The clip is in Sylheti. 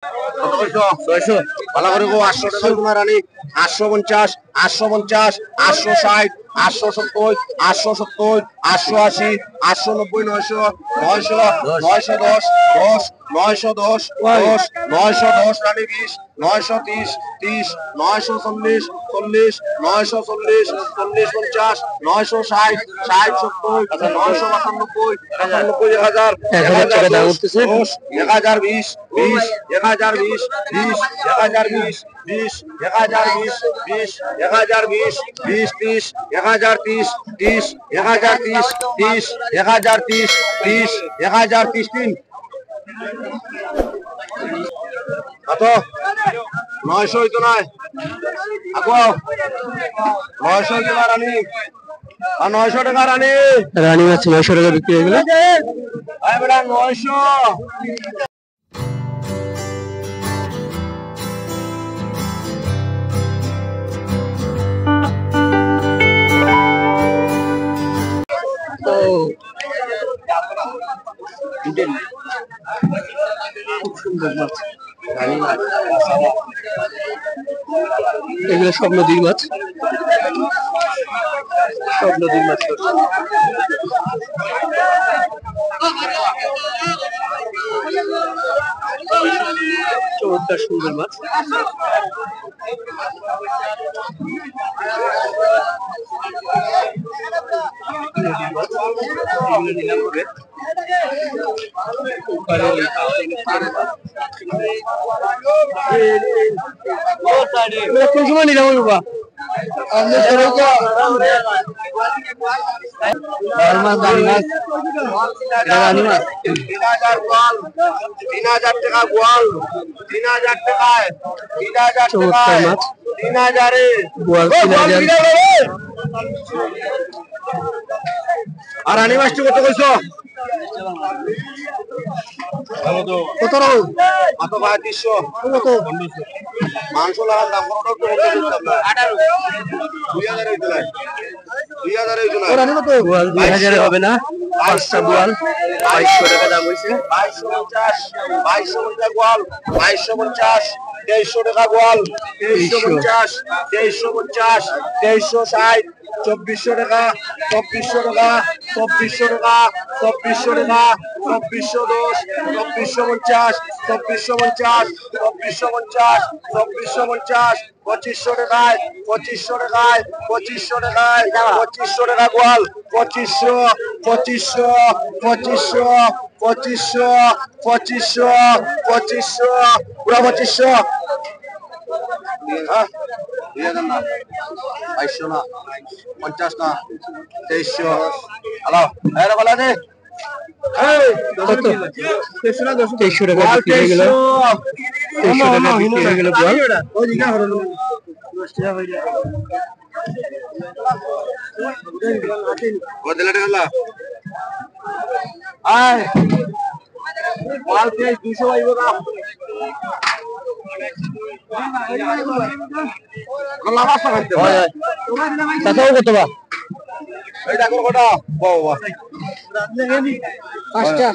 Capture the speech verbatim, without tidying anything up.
কত কইছো? ছয়শো। ভালা করি কও, আটশো টেকা অইতো না রানী। আটশো পঞ্চাশ, আটশো পঞ্চাশ, আটশো ষাইট, আটশো সত্তইর, আটশো সত্তইর, আটশো আশি, আটশো নব্বই, নয়শো, নয়শো, নয়শো দশ, দশ, নয়শো দশ, দশ, নয়শো দশ রানী বিশ, নয়শো তিশ, তিশ, নয়শো চল্লিশ, চল্লিশ, নয়শো চল্লিশ, চল্লিশ পঞ্চাশ, নয়শো ষাইট, ষাইট সত্তইর, নয়শো পঁচানব্বই, পঁচানব্বই এক হাজার, এক হাজার টাকা দাম উঠতেছে। দশ, এক হাজার বিশ, বিশ, এক হাজার বিশ, বিশ, এক হাজার বিশ, বিশ, এক হাজার বিশ, বিশ, এক হাজার বিশ, বিশ, তিশ, এক হাজার তিশ, তিশ, এক হাজার তিশ, তিশ, এক হাজার তিশ, তিশ, এক হাজার তিশ, তিন। কত? নয়শো অইতো নায়। আগো। নয়শো অইতো না রানী। আর নয়শো টেকা রানী। রানী মাছ নয়শো টাকা বিক্রি অইগেলো। আরে বেটা, নয়শো। ও, খুব সুন্দর মাছ। এগুলো সব নদীর মাছ, সব নদীর মাছ। চমৎকার সুন্দর মাছ। নদীর মাছ। এগুলো নিলাম করে। ওপারে ওই পাশে নিলাম করে। এগুলো কোন সময় নিলাম ওই বাবা? আপনি সবাই তো ভালো মাছ, ভালো মাছ। এটা ভালো মাছ। তিন হাজার গোয়াল, তিন হাজার টাকা গোয়াল, তিন হাজার টাকায়, তিন হাজার চমৎকার টাকায়, মাছ। তিন হাজারে। গোয়াল ও, তিন হাজার। গোয়াল তিন হাজারে। আর রানী মাছটি কত কইছো? কত রাখো? কত ভাই? তিনশো। কত? মাংস লাগার দাম কত? কত? দুই হাজার অইতো নায়। দুই হাজার অইতো নায়। ও, রানী কত? গোয়াল দুই হাজারে হবে না। পাঁচটা গোয়াল বাইশশো টাকা দাম অইছে। বাইশশো পঞ্চাশ, বাইশশো পঞ্চাশ গোয়াল, বাইশশো পঞ্চাশ, তেইশশো টাকা গোয়াল, তেইশশো পঞ্চাশ, তেইশশো পঞ্চাশ, তেইশশো ষাইট, চব্বিশশো টাকা, চব্বিশশো টাকা, চব্বিশশো টাকা, চব্বিশশো টাকা, চব্বিশশো দশ, চব্বিশশো পঞ্চাশ, চব্বিশশো পঞ্চাশ, চব্বিশশো পঞ্চাশ, চব্বিশশো পঞ্চাশ, পঁচিশশো টাকায়, পঁচিশশো টাকায়, পঁচিশশো টাকায়, পঁচিশশো টাকা গোয়াল, পঁচিশশো, পঁচিশশো, পঁচিশশো, পঁচিশশো, পঁচিশশো, পঁচিশশো, পুরা পঁচিশশো। হ্যাঁ? দুই হাজার না, বাইশশো না, পঞ্চাশ না, তেইশশো। হ্যালো, এই রে, বলা দে। এই, কত? তেইশশো টাকা বিক্রি হয়ে গেল। তেইশশো টাকা বিক্রি হয়ে গেল গোয়াল। বদলাটা গেল। আয়। মাল পেঁয়াজ দুশো আইব না। লাভ আছে ভাই। হয়, হয়। চাচাও কত বা? এই দেখো কটা। বাহ, বাহ। পাঁচটা।